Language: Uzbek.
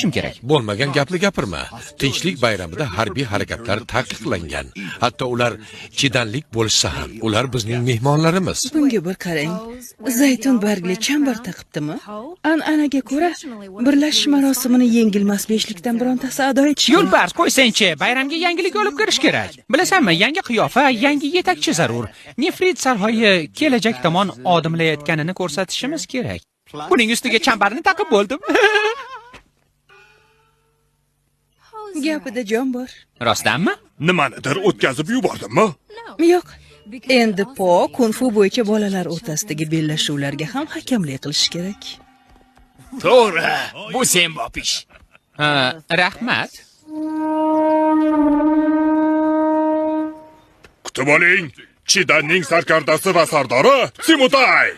Kerak. Bo'lmagan gapni gapirma. Tinchlik bayramida harbiy harakatlar taqiqlangan. Hatto ular chidanlik bo'lishsa ham, ular bizning mehmonlarimiz. Bunga bir qarang. Zaytun bargli chambar taqibdimi? An'anaga ko'ra, birlashish marosimini yengilmas beshlikdan birontasi ado etishi kerak. Yo'lbars, qo'ysangchi, bayramga yangilik olib kirish kerak. Bilasanmi, yangi qiyofa, yangi yetakchi zarur. Nefrit sarhoyi kelajak tomon odimlayotganini ko'rsatishimiz kerak. Buning ustiga chambarni taqib bo'ldim. Gapida jon bor. Rostdanmi? Nimanidir o'tkazib yubordimmi? Yo'q. Endi Po kung-fu bo'yicha bolalar o'rtasidagi bellashuvlarga ham hakamlik qilishi kerak. To'g'ri, bu sembop ish. Ha, rahmat. Kutib oling, Chidanning sarkardasi va sardori Simutay.